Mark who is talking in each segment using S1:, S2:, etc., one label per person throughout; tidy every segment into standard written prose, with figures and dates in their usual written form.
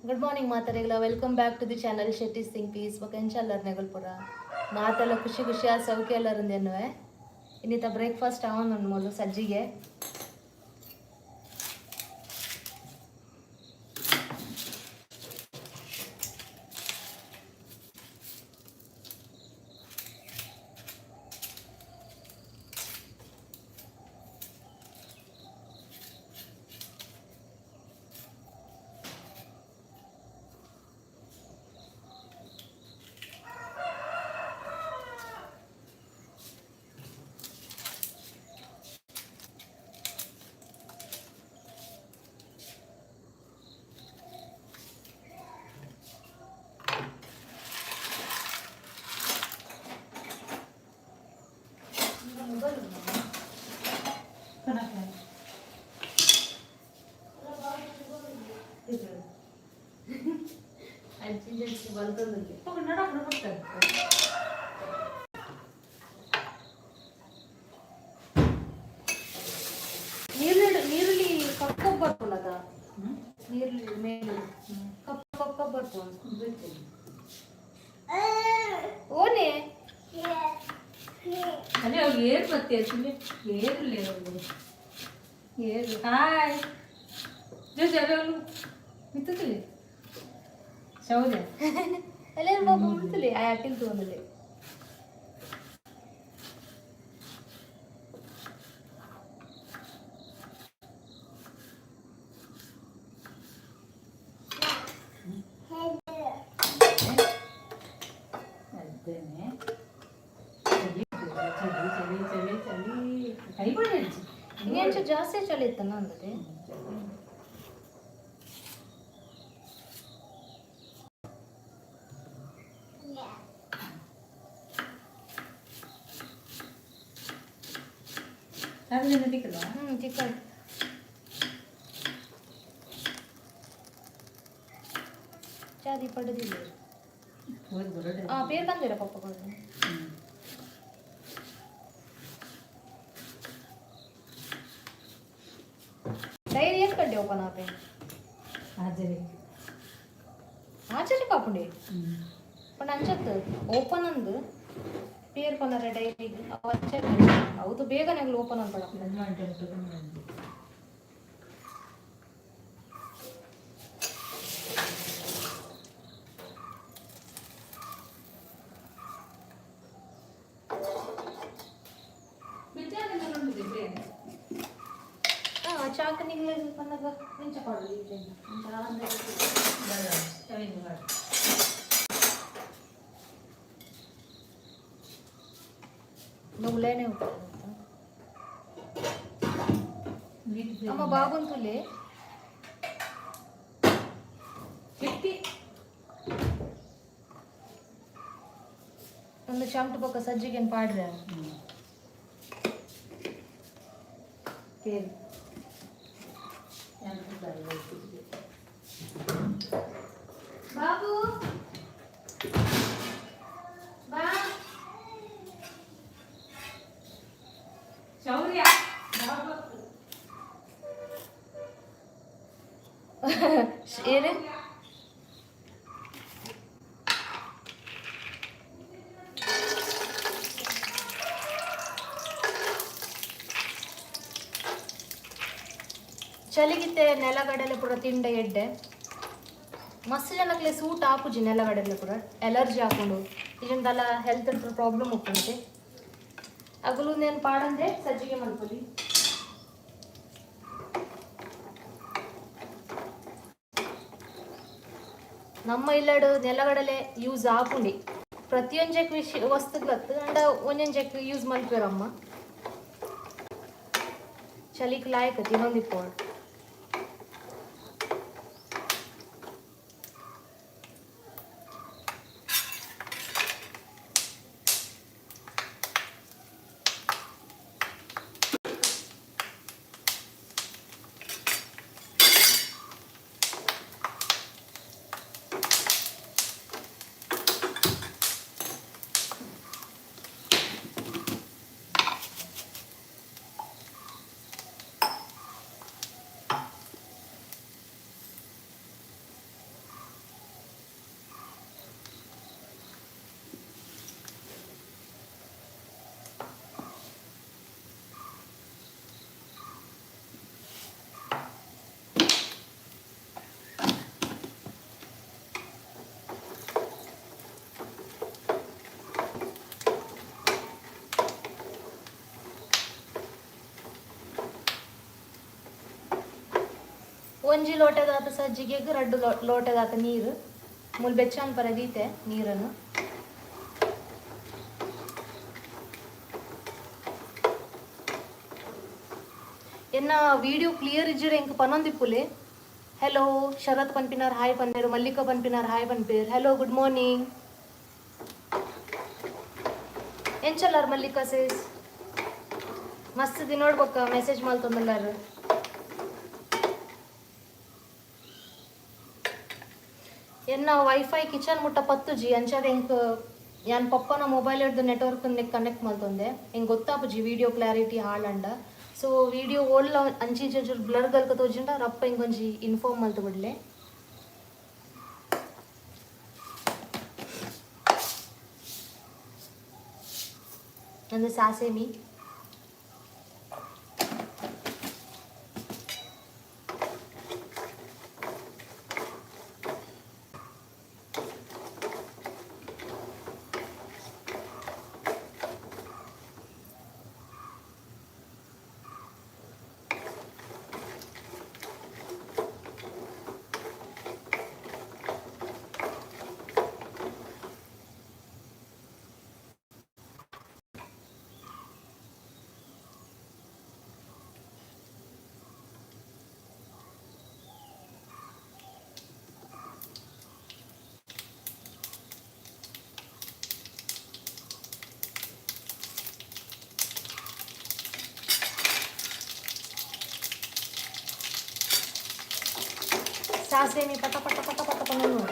S1: Good morning ಮಾತಾಡಿಗಳ. Welcome back to the channel Shetty Singh piece. ಬೊಕ ಎಂಚಲ್ಲರ್ ನೆಗಲ್ಪುರ? ಮಾತೆಲ್ಲ ಖುಷಿ ಖುಷಿ ಸೌಖ್ಯ ಎಲ್ಲರಿಂದೇನುವೆ. ಇನ್ನಿತ ಬ್ರೇಕ್ಫಾಸ್ಟ್ ಅವನ್ ಮೊದಲು ಸಜ್ಜಿಗೆ. ನೀರುಳ್ಳಿ ನೀರುಳ್ಳಿ ಕಪ್ಪ ಬರ್ಪುಂಡದ. ನೀರುಳ್ಳಿ ಮೇಲೆ ಕಪ್ಪ ಕಪ್ಪ ಬರ್ಪುಂಡು ಓನೆ.
S2: ಅದೇ ಅವ್ರು ಏರು ಮತ್ತೆ ಏರು ಲೇರು ಏರು. ಹಾಯ್ ಜೋಜಿ, ಅದೇ ಅವನು ಮಿತ್ತುತ್ತಲೆ ಶೌರ್ಯ.
S1: ಅಲ್ಲೇ ಬಾಬು ಉಂಟುಲೆ ಆ ಅಟ್ಟಿಲ್ ತಗೊಂಡಲೆ.
S2: ಅದೇನೆ ಚಳಿ ಚಳಿ ಚಳಿ ಚಳಿ ಚಳಿ ಕೈ ಬಡಿ.
S1: ಇನ್ನೇನು ಜಾಸ್ತಿ ಚಳಿ ಇತ್ತಲ್ಲ ಅಂದದೆ.
S2: ಅದನ್ನ ತಿಕ್ಕಲ್ವಾ?
S1: ಹ್ಞೂ, ಚಿಕ್ಕದು. ಚಾದಿ ಪಡೆದಿಲ್ಲ.
S2: ಹೋದ್ ಬರೋಡೆ.
S1: ಆ ಪೇರು ತಂದಿರ ಪಪ್ಪ ಕೊಡು. ಡೈರಿ ಏನ್ ಕಂಡೆ ಓಪನ್ ಆಪೆ?
S2: ಹಾಜರಿ.
S1: ಆಚರಿ ಕಾಪುಂಡೆ. ಪಂಡ ಅಂಚತ್ತು ಓಪನ್ ಅಂದು ಪೇರ್ ಪನ್ನರ ಡೈರಿ ಅವು ಅಂಚೆ. ಹೌದು, ಬೇಗನೆ ಓಪನ್ ಅನ್ಪಡ. ಹಾಂ, ಚಾಕ್ ನಿಂಗ್ಲೆ ಪನ್ನಗ ಮಿಂಚ ಪಾಡು. నువ్వులేనే. అమ్మ బాగుంటులే. ಒಂದು ಚಮಟ ಪಕ್ಕ ಸಜ್ಜಿಗೆ ಪಾಡ್ರೆ. ಬಾಬು ಬಾ.
S2: ಶೌರ್ಯ.
S1: ಏನು? ಚಳಿಗಿತ್ತೆ ನೆಲಗಡಲೆ ಪೂರ ತಿಂಡ ಎಡ್ಡೆ. ಮಸ್ತ್ ಜನಕ್ಲೆ ಸೂಟ್ ಆಪುಜಿ. ನೆಲಗಡಲೆ ಪೂರ ಎಲರ್ಜಿ ಹಾಕೊಂಡು ಇದರಿಂದಲ್ಲ ಹೆಲ್ತ್ ಪ್ರಾಬ್ಲಮ್ ಉಪ್ಪುಂಟೆ. ಅಗಲು ನೇನು ಪಾಡಂದೆ ಸಜ್ಜಿಗೆ ಮನ್ಪೊಲಿ. ನಮ್ಮ ಇಲ್ಲಡು ನೆಲಗಡಲೆ ಯೂಸ್ ಆಪುಂಡಿ ಪ್ರತಿಯೊಂಜಕ್ಕೆ ವಿಷಯ ವಸ್ತುಗ್ಲತ್ತು ಅಂಡ ಒಂಜೊಂಜಕ್ಕೆ ಯೂಸ್ ಮಲ್ಪೆರಮ್ಮ. ಚಲಿಕ್ ಲಾಯಕ ತಿನ್ನೊಂದಿಪ್ಪೋಡು. ಒಂಜಿ ಲೋಟದಾತ ಸಜ್ಜಿಗೆಗ್ ರಡ್ಡ್ ಲೋಟದಾತ ನೀರು. ಮೂಲು ಬೆಚ್ಚಾನ್ ಪರ ದೀತೆ ನೀರನ್ನು. ಎನ್ನ ವಿಡಿಯೋ ಕ್ಲಿಯರ್ ಇಜ್ಜಿಡ ಎಂಕ್ ಪನೊಂದಿಪ್ಪುಲೆ. ಹೆಲೋ ಶರತ್ ಪನ್ಪಿನಾರ್ ಹಾಯ್ ಪನ್ಪೇರು, ಮಲ್ಲಿಕಾ ಪನ್ಪಿನಾರ್ ಹಾಯ್ ಪನ್ಪೇರು. Hello, good morning. ಎಂಚಲ್ಲಾರ್ ಮಲ್ಲಿಕಾ ಸೇಸ್? ಮಸ್ತ್ ದಿನೋಡ್ ಬೊಕ್ಕ ಮೆಸೇಜ್ ಮಲ್ತೊಂದುಲ್ಲಾರ್. ಎನ್ನ ವೈಫೈ ಕಿಚನ್ ಮುಟ್ಟ ಪತ್ತುಜಿ. ಅಂಚಾದ್ ಎಂಕ್ ಯಾನ್ ಪಪ್ಪನ ಮೊಬೈಲ್ ಹಿಡ್ದು ನೆಟ್ವರ್ಕ್ ಕನೆಕ್ಟ್ ಮಲ್ತೊಂದೆ. ಎಂಕ್ ಗೊತ್ತಾಪುಜಿ ವಿಡಿಯೋ ಕ್ಲಾರಿಟಿ ಹಾಳಂಡ. ಸೊ ವಿಡಿಯೋ ಓಲ್ಲ ಅಂಚಿ ಇಂಚಿ ಒಂಚೂರು ಬ್ಲರ್ ಗಲ್ಕ ತೋಜಿಂಡ ರಪ್ಪ ಎಂಕೊಂಜಿ ಇನ್ಫಾರ್ಮ್ ಮಲ್ತು ಬಿಡ್ಲೆ. ಅಂದು ಸಾಸೇಮಿ. ಸಾಸೇಮಿ ಪಟ ಪಟ ಪಟ ಪಟ ಪನ್ನೊಂದು.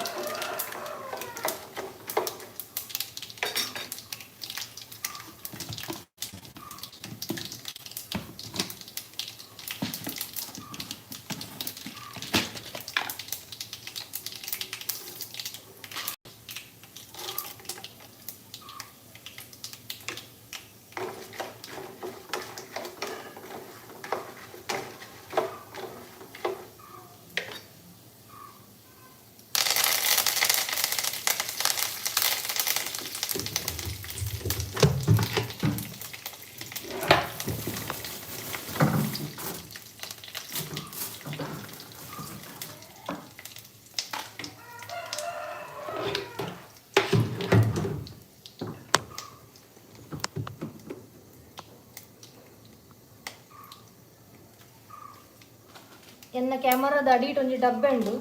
S1: ಎನ್ನ ಕ್ಯಾಮರಾದ ಅಡಿಟ್ ಒಂಜಿ ಡಬ್ಬೆ ಉಂಡು,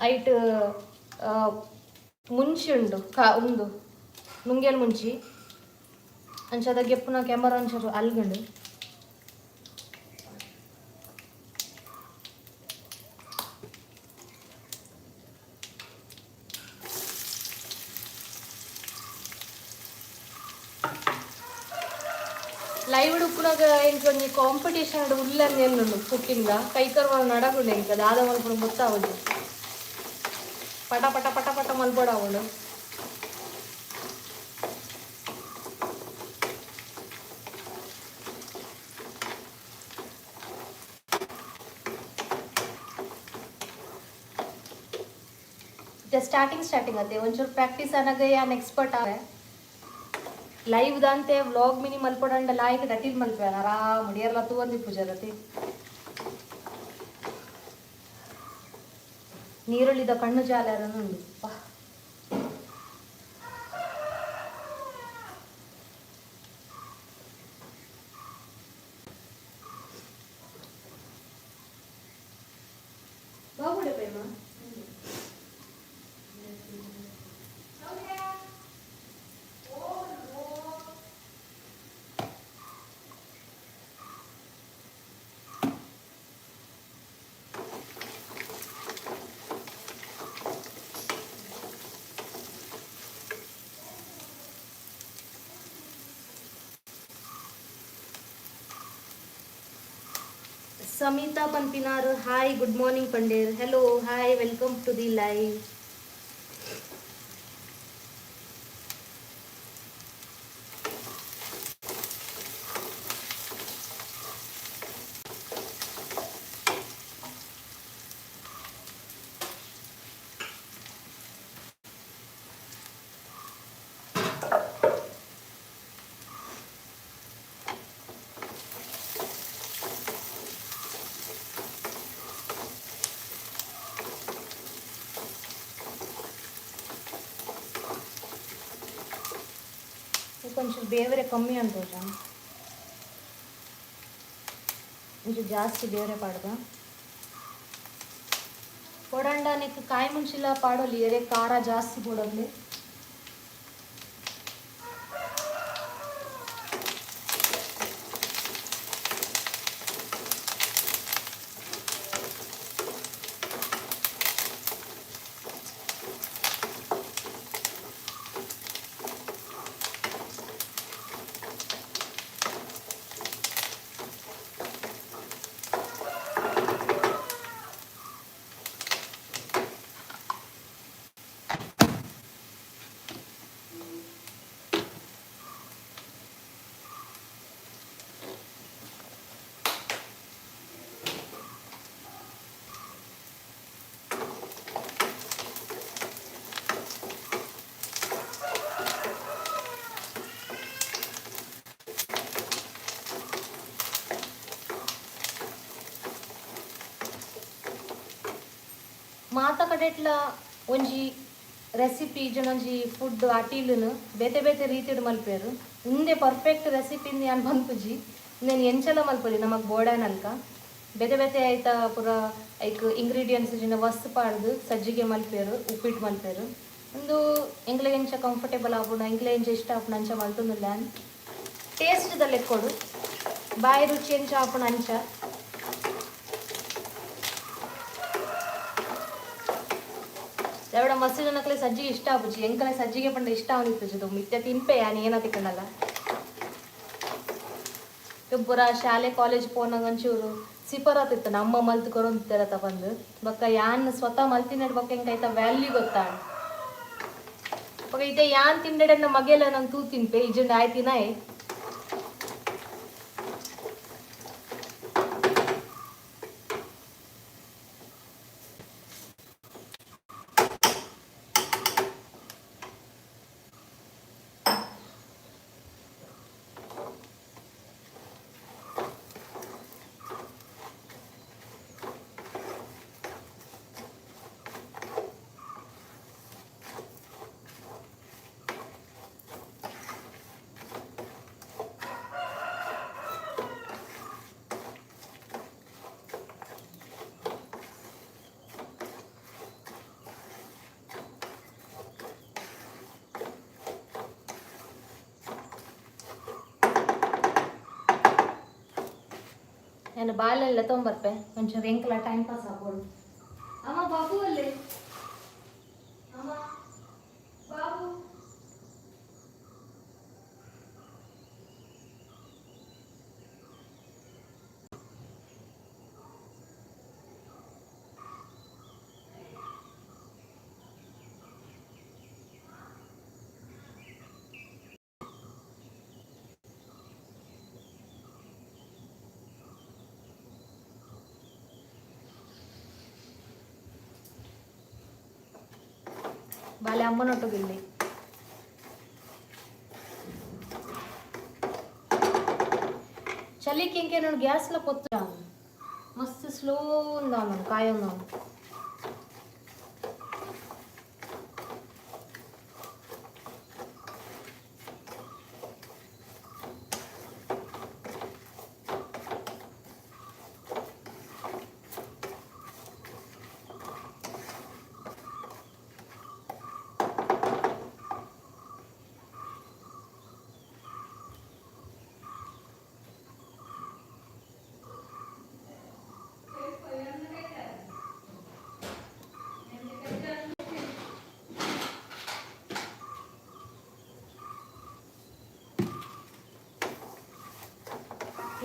S1: ಐಟ್ ಮುಂಚಿ ಉಂಡು, ಕಾ ಉಂದು ನುಂಗೇಲ್ ಮುಂಚಿ. ಅಂಚಾದ ಗೆಪ್ಪುನ ಕ್ಯಾಮರಾ ಒಂಚೂರು ಅಲ್ಗುಂಡು. ಲೈವ್ ಉಪ್ಪುನಗ ಎಂಕ್ ಒಂಜಿ ಕಾಂಪಿಟೇಷನ್ ಉಲ್ಲಂದು ಎನ್ನುಂಡು. ಕುಕ್ಕಿಂಗ್ ಕೈಕರ್ವ ನಡಗುಂಡು. ಎಂಕ್ ದಾದ ಮಲ್ಪುನು ಗೊತ್ತಾವೊಂದು. ಪಟ ಪಟ ಪಟ ಪಟ ಮಲ್ಪೊಡಾವುಂಡು. ಸ್ಟಾರ್ಟಿಂಗ್ ಸ್ಟಾರ್ಟಿಂಗ್ ಅತ್ತೆ, ಒಂಚೂರು ಪ್ರಾಕ್ಟೀಸ್ ಆನಾಗ ಯಾನ್ ಎಕ್ಸ್ಪರ್ಟ್ ಆವೆ. ಲೈವ್ ದಾಂತೆ ವ್ಲಾಗ್ ಮಿನಿ ಮಲ್ಪೊಡಂಡ ಲಾಯ್ಕ್ ಡಟಿಲ್ ಮಲ್ಪೆ ಆರಾಮ್ ಏರ್ಲ ತೂವೊಂದಿಪ್ಪುಜರತಿ. ನೀರುಳ್ಳಿದ ಕಣ್ಣು ಜಾಲರನ್ನು ಉಂಡು. ಬಾಗುಡೆ ಪ್ರೇಮ. ಸಮಿತಾ ಪನ್ಪಿನಾರ್ ಹಾಯ್, ಗುಡ್ ಮಾರ್ನಿಂಗ್ ಪಂಡೇರ್. Hello, hi, welcome to the live. ಒಂಚೂರು ಬೇವರೆ ಕಮ್ಮಿ ಅಂತ ತೋಜ, ಒಂಚೂರು ಜಾಸ್ತಿ ಬೇವರೆ ಪಾಡ್ದ. ಪೊಡಂಡ ನೆಕ್ ಕಾಯಿ ಮುಂಚಿಲ ಪಾಡೋಲಿ, ಎರೆ ಖಾರ ಜಾಸ್ತಿ ಪೋಡೋಲಿ. ಮಾತ ಕಡೆಟ್ಲ ಒಂಜಿ ರೆಸಿಪಿ ಒಂಜಿ ಫುಡ್ ಅಟೀಲುನು ಬೇತೆ ಬೇತೆ ರೀತಿಡ್ ಮಲ್ಪೇರು. ಉಂದೆ ಪರ್ಫೆಕ್ಟ್ ರೆಸಿಪಿ ಯಾನ್ ಪನ್ಪುಜಿ. ಉಂದೆನ್ ಎಂಚಲ ಮಲ್ಪೊಲಿ, ನಮಕ್ ಬೋಡಾನಲ್ಕ ಬೇತೆ ಬೇತೆ ಐತ ಪೂರ ಐಕ್ ಇಂಗ್ರೀಡಿಯೆಂಟ್ಸ್ ಇಜಿಂಡ ವಸ್ತು ಪಾಡ್ದು ಸಜ್ಜಿಗೆ ಮಲ್ಪೇರು, ಉಪ್ಪಿಟ್ಟು ಮಲ್ಪೇರು. ಉಂದು ಎಂಕ್ಲೆಗ್ ಎಂಚ ಕಂಫರ್ಟೇಬಲ್ ಆಪುಂಡು, ಎಂಕ್ಲೆ ಎಂಚ ಇಷ್ಟ ಆಪುಂಡು ಅಂಚ ಮಲ್ತೊಂದುಲ್ಲೆ. ಟೇಸ್ಟ್ ದ ಲೆಕ್ಕೊಡು, ಬಾಯಿ ರುಚಿ ಎಂಚ ಆಪುಂಡು ಅಂಚ. ದೇವಡ ಮಸ್ತ್ ಜನಕ್ಲೆ ಸಜ್ಜಿಗೆ ಇಷ್ಟ ಆಪುಜಿ. ಎಂಕಲೆ ಸಜ್ಜಿಗೆ ಪಂಡ ಇಷ್ಟ ಆವೊಂದಿಪ್ಪುಜಿ. ಮಿತ್ತೆ ತಿನ್ಪೆ ಯಾನ್, ಏನ ತಿಕ್ಕಂಡಲ. ಪೂರ ಶಾಲೆ ಕಾಲೇಜ್ ಪೋನಾಗ ಒಂಚೂರು ಸಿಪರಾತಿತ್ತು, ನಮ್ಮ ಮಲ್ತ್ ಕೊರೊಂದಿತ್ತೆರತ ಬಂದು. ಬೊಕ್ಕ ಯಾನ್ ಸ್ವತಃ ಮಲ್ತಿನಡ್ ಬೊಕ್ಕ ಎಂಕ್ ಐತ ವ್ಯಾಲ್ಯೂ ಗೊತ್ತಾಂಡ್. ಬೊಕ್ಕ ಇತ್ತೆ ಯಾನ್ ತಿಂಡೆಡೆನ್ನ ಮಗೆಲ ನಂಗೆ ತೂ ತಿನ್ಪೆ, ಇಜ್ಜಿಂಡ ಆಯ್ತಿನಾಯೆ. ನಾನು ಬಾಲೆಲ್ಲ ತೊಗೊಂಬರ್ಪೆ, ಒಂಚೂರು ಎಂಕಲ ಟೈಮ್ ಪಾಸ್ ಆಗ್ಬೋದು. ಅಮ್ಮ, ಬಾಬು ಅಲ್ಲಿ. ಅಮ್ಮ, ಬಾಬು. ಬಾಲೆ ಅಮ್ಮನೊಟ್ಟಿಗೆ. ಚಲಿಕ್ಕೆ ಇಂಕೆ ನೋಡಿ, ಗ್ಯಾಸ್ಲ ಪೊತ್ತ ಮಸ್ತ್ ಸ್ಲೋ ಉಂದಾನು ಕಾಯೊಂದು.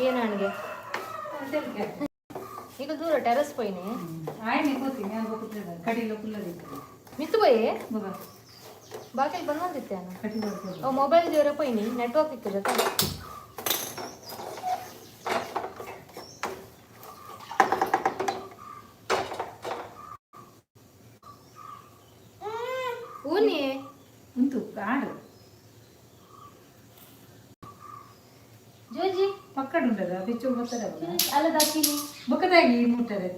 S1: ಏನಣ್ಗೆ ಈಗ ದೂರ ಟೆರಸ್ ಪೋಯಿನಿ.
S2: ಆಯ್ನೆ ಕೂತೀನಿ ನಾನು. ಕಡಿಲ ಕುಲ್ಲದಿತ್ತು.
S1: ಮಿತ್ತು ಪೋಯಿ.
S2: ಬೊಗ.
S1: ಬಾಕಿಲ್ ಬಂದಿತ್ತೆ ನಾನು.
S2: ಕಟಿಲು.
S1: ಅವು ಮೊಬೈಲ್ ದೇವರ ಪೋಯಿನಿ, ನೆಟ್ವರ್ಕ್ ಇತ್ತು ಜೊತೆ. ಊನಿ.
S2: ಉಂಟು ಕಾಡು.
S1: ಜೋಜಿ.
S2: ಪಕ್ಕಡ ಉಂಟದ ಬಿಚ್ಚು ಬರ್ತದೆ.
S1: ಅಲ್ಲ ದಾಕಿನಿ.
S2: ಬೊಕ್ಕದಾಗಿ ಮುಟ್ಟದೆ.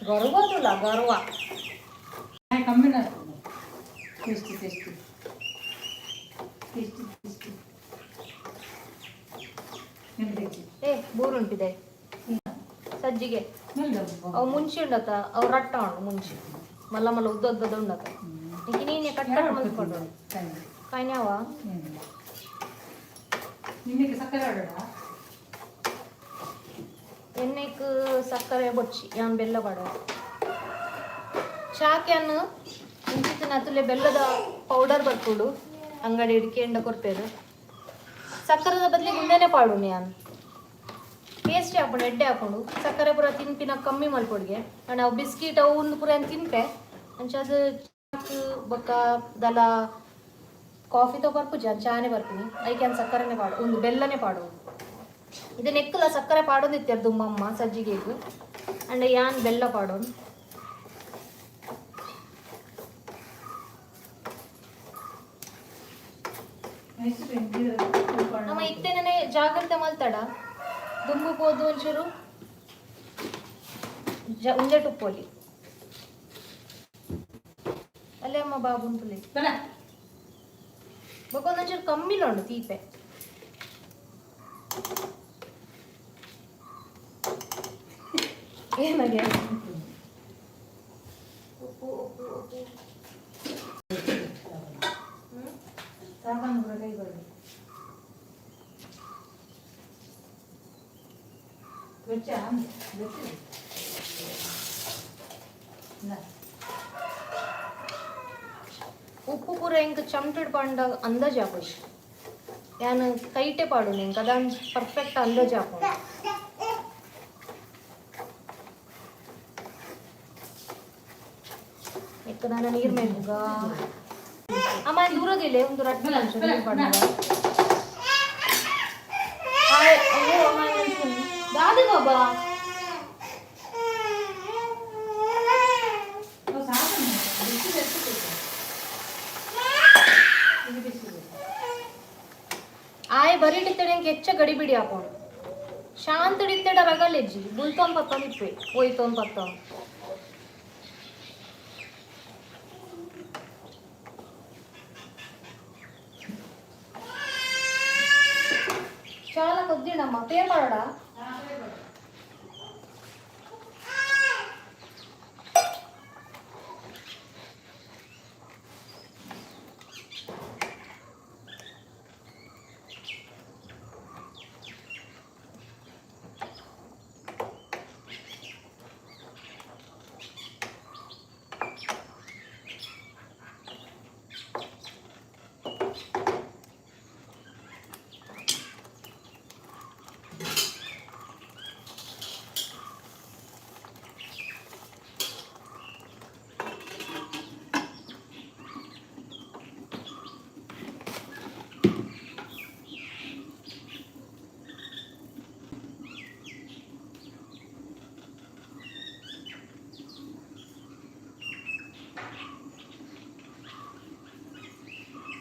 S1: ಗರ್ವದುಲ್ಲ ಗರ್ವ.
S2: ಕಮ್ಮಿ. Tasty tasty.
S1: ಏ ಬೂರುಂಟಿದೆ ಸಜ್ಜಿಗೆ. ಅವು ಮುಂಚೆ ಉಂಡತ, ಅವು ರಟ್ಟ ಉಂಡು ಮುಂಚೆ ಮಲ್ಲ ಮಲ್ಲ ಉದ್ದ ಉದ್ದದ ಉಂಡತ. ಈಗ ನೀನೆ ಕಟ್ ಕಟ್ ಮಲ್ಕೊಂಡು ಕಾಯ್ನ್ಯಾವ.
S2: ನಿನ್ನೆಗೆ ಸಕ್ಕರೆ ಆಡೋಣ.
S1: ಎಣ್ಣೆಕ್ ಸಕ್ಕರೆ ಬೊಚ್ಚಿ, ಯಾನ್ ಬೆಲ್ಲ ಪಾಡ. ಚಾಕ್ಯಾನ್ ಇಂಚಿತ್ತಿನ ಅತುಲೆ ಬೆಲ್ಲದ ಪೌಡರ್ ಬರ್ಪುಂಡು ಅಂಗಡಿ ಇಡ್ಕೆಂಡ ಕೊರ್ಪೇರು. ಸಕ್ಕರೆದ ಬದಲಿಗೆ ಉಂದೆನೆ ಪಾಡುನು ಯಾನ್. ಟೇಸ್ಟಿ ಹಾಕೊಂಡು ಎಡ್ಡೆ ಹಾಕೊಂಡು ಸಕ್ಕರೆ ಪೂರ ತಿನ್ಪಿನ ಕಮ್ಮಿ ಮಲ್ಪೊಡ್ಗೆ. ಅಂಡ್ ಅವು ಬಿಸ್ಕಿಟ್ ಅವು ಒಂದು ಪೂರ ಏನ್ ತಿನ್ಪೆ. ಅಂಚ ಅದು ಚಾಕ್ ಬೊಕ್ಕ ದಲ ಕಾಫಿ ತೋ ಬರ್ಪುಜಿ, ಚಾನೆ ಬರ್ಪಿನಿ. ಐಕೆ ಸಕ್ಕರೆನೆ ಪಾಡು, ಒಂದು ಬೆಲ್ಲನೆ ಪಾಡು. ಇದು ನೆಕ್ಕಲ ಸಕ್ಕರೆ ಪಾಡೊಂದಿತ್ತೆರ್ ದುಮ್ಮಮ್ಮ ಸಜ್ಜಿಗೆಗ್. ಅಂಡ್ ಯಾನ್ ಬೆಲ್ಲ ಪಾಡೋನ್. ನಮ್ಮ ಇತ್ತೆನೇ ಜಾಗ್ರತೆ ಮಲ್ತಡ ದುಂಬು ಪೋದು ಒಂಚೂರು ಉಂಜೆಟ್ ಉಪ್ಪೊಲಿ. ಅಲ್ಲೇ ಅಮ್ಮ ಬಾಬುನ್ ಪುಲಿ. ಬೊಕ ಒಂದೊಂಚೂರು ಕಮ್ಮಿಲ ಉಂಡು ತೀಪೆ. ಏನಾಗೆ ಉಪ್ಪು ಉಪ್ಪು ಉಪ್ಪು.
S2: ಸಾಮಾನು ಕೂಡ ಕೈ ಬರಬೇಕು. ಬೆಚ್ಚ ಬೆಚ್ಚ.
S1: ಉಪ್ಪು ಪೂರ ಎಂಕ್ ಚಮಟಡ್ ಪಾಂಡ ಅಂದಾಜು ಆಪುಜಿ. ಯಾನ್ ಕೈಟೆ ಪಾಡುನಿ, ಎಂಕ್ ಅದಾನ್ ಪರ್ಫೆಕ್ಟ್ ಅಂದಾಜು ಆಪುಂಡು. ಎಕ್ಕ ದಾನ ನೀರ್ ಮೇಲ್ಪುಗ ಅಮ್ಮ ದೂರದಿಲ್ಲ ಒಂದು ರಡ್ಡು ಅಂಚ ನೀರ್ ಪಾಡುಗ. ಹಾಯ್, ಅಯ್ಯೋ ಅಮ್ಮ. ದಾದ ಬಾಬಾ.
S2: ಸಾಮಾನು ಬಿಸಿ ಬೆಚ್ಚ ಇದು ಬಿಸಿ.
S1: ಆಯ್ ಬರೀಟಿತ್ತಡೆ ಎಂಕ್ ಹೆಚ್ಚ ಗಡಿಬಿಡಿ ಆಪುಂಡು. ಶಾಂತಡಿತ್ತಡ ರಗಲೆಜ್ಜಿ ಬುಲ್ತೊನ್ ಪತ್ತೊಂದು ಇಪ್ಪೆ ಒಯ್ತೊನ್ ಪತ್ತೊಂದು. చాలా కొద్దిడమ్మా పేరు పడడా.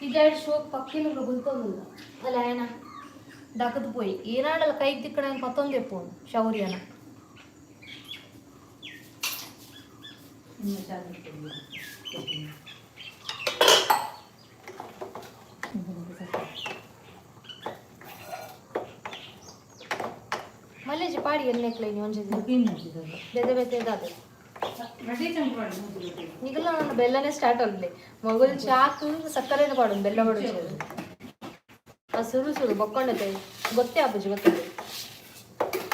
S1: ಇದೆರಡು ಶೋಕ್ ಪಕ್ಕಿಲು ಬುಲ್ತೊಂದುಲ್ಲ ಅಲ್ಲ. ఆయన ದಕ್ಕದು ಪೋಯಿ ಏನಾಡಲ್ಲ ಕೈಗೆ ತಿಕ್ಕಣ ಪತ್ತೊಂದು ಎಪ್ಪೋನು ಶೌರ್ಯನ.
S2: ಇನ್ನು ಚಾರ್ಜ್.
S1: ಮಲ್ಲೇಜಿ ಪಾಡಿ ಎಣ್ಣೆಕ್ಲೈನಿ ಒಂಜಿ ಬೇತೆ ಬೇತೆ ದಾದೆ.
S2: ರೆಡಿ ಚಂಕ್ ಮಾಡಿ ಮೂಜಿ.
S1: ನಿಗಲ ನನ್ನ ಬೆಲ್ಲನೇ ಸ್ಟಾರ್ಟ್ ಅಲ್ಲಿ ಮಗುಲ್ ಚಾಕ್ ಸಕ್ಕರೆನ ಪಾಡು, ಬೆಲ್ಲ ಪಾಡು. ಆ ಸುರು ಸುರು ಬಕ್ಕೊಂಡತೆ ಗೊತ್ತೇ ಆಪುಜಿ ಗೊತ್ತಿಲ್ಲ.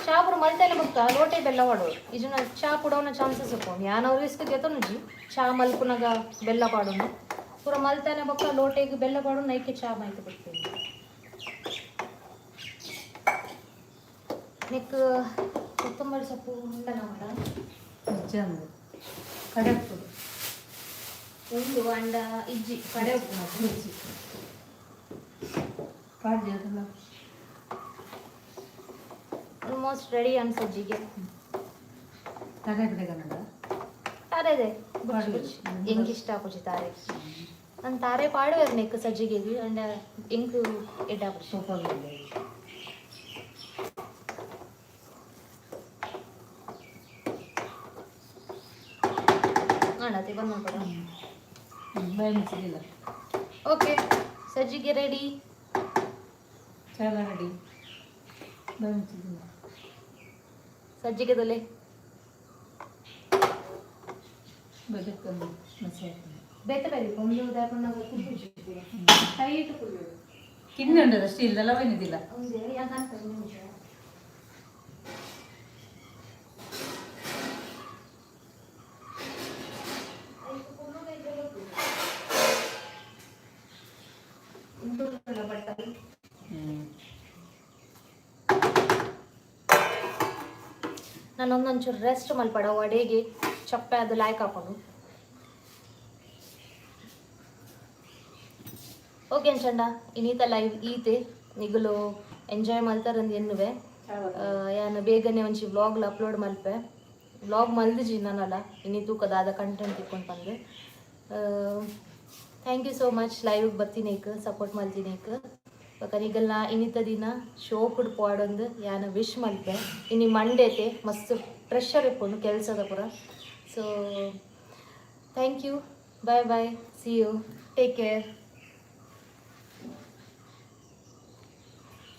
S1: ಚಾ ಪೂರ ಮಲ್ತೆಲ್ಲ ಬೊಕ್ಕ ಲೋಟೆ ಬೆಲ್ಲ ಪಾಡೋಡು. ಇಜುನ ಚಾ ಪುಡವನ ಚಾನ್ಸಸ್ ಉಪ್ಪುಂಡು. ಯಾನ್ ಅವ್ರು ರಿಸ್ಕ್ ಗೆತೊನುಜಿ. ಚಾ ಮಲ್ಪುನಗ ಬೆಲ್ಲ ಪಾಡುನು. ಪೂರ ಮಲ್ತಾನೆ ಬೊಕ್ಕ ಲೋಟೆಗ್ ಬೆಲ್ಲ ಪಾಡು, ನೈಕೆ ಚಾ ಮೈತ್ ಬಿಡ್ತೀನಿ. ನೆಕ್ ಕೊತ್ತಂಬರಿ ಸೊಪ್ಪು ಉಂಡನ ಮಾಡ.
S2: ನಿಜ ಕಡಪ್ಪು.
S1: ಉಂಡು ಅಂಡ ಇಜ್ಜಿ ಕಡೆ ಉಪ್ಪು ಮತ್ತೆ.
S2: ಪಾಡ್ಜಿ ಅದೆಲ್ಲ.
S1: ಆಲ್ಮೋಸ್ಟ್ ರೆಡಿ ಅನ್ ಸಜ್ಜಿಗೆ.
S2: ತಲೆ ಬಿಡೆ ಕನ್ನಡ.
S1: ತಾರೆ ಇದೆ ಬುಚ್ಚಿ ಬುಚ್ಚಿ ಎಂಕ್ ಇಷ್ಟ ಆಪುಜಿ ತಾರೆ. ನಾನು ತಾರೆ ಪಾಡುವೆರ್ ನೆಕ್ ಸಜ್ಜಿಗೆಗ್ ಅಂಡ ಎಂಕ್ ಎಡ್ಡೆ ಆಪುಜಿ.
S2: ಸೂಪರ್.
S1: ಆಂಡತೆ ಬಂದ್ ಮಲ್ಪಡ.
S2: ಬಾಯಿ ಮುಚ್ಚಿಲ್ಲ.
S1: ಓಕೆ, ಸಜ್ಜಿಗೆ ರೆಡಿ.
S2: చాలా రెడీ. ಬಾಯಿ ಮುಚ್ಚಿದಿಲ್ಲ.
S1: ಸಜ್ಜಿಗೆ ದೊಲೆ.
S2: ಬದುಕನ್ನು ಮಸಾಲೆ.
S1: ಬೇತೆ ಬೇರೆ ಒಂದು ದಾಪಣ್ಣ ಕುಪ್ಪುಜಿ ಟೈಟ್ ಕುಲ್ಲು.
S2: ಕಿನ್ನೆ ಉಂಡದ ಸ್ಟೀಲ್ದಲ್ಲ ಒಯ್ನಿದಿಲ್ಲ.
S1: ಒಂದೇ ಯಾಕಂತ ನಿಮಿಷ. ನಾನು ಒಂದೊಂಚೂರು ರೆಸ್ಟ್ ಮಲ್ಪಡ, ಅಡೆಗೆ ಚಪ್ಪೆ ಅದು ಲಾಯ್ಕ್ ಹಾಕೊಂಡು. ಓಕೆ ಅಂಚಂಡ ಇನ್ನೀತ ಲೈವ್ ಈತೆ. ನಿಗುಲು ಎಂಜಾಯ್ ಮಲ್ತಾರಂದು ಎನ್ನುವೆ. ಯಾನ್ ಬೇಗನೆ ಒಂಜಿ ವ್ಲಾಗ್ಲ ಅಪ್ಲೋಡ್ ಮಲ್ಪೆ. ವ್ಲಾಗ್ ಮಲ್ದಿಜಿ ನಾನಲ್ಲ ಇನ್ನಿ ತೂಕದಾದ ಕಂಟೆಂಟ್ ತಿಕ್ಕೊಂಡು ಬಂದು. Thank you so much live ಬತ್ತೀನೇಕ್, support ಮಲ್ತಿನೇಕ್. ಬೊಕ ನಿಗಲ್ನ ಇನ್ನಿತ ದಿನ ಶೋಕುಡ್ ಪಾಡೊಂದು ಯಾನ್ ವಿಶ್ ಮಲ್ಪೆ. ಇನಿ ಮಂಡೇತೆ ಮಸ್ತ್ ಪ್ರೆಷರ್ ಇಪ್ಪುಂಡು ಕೆಲಸದ ಪೂರ. So thank you, bye bye, see you, take care.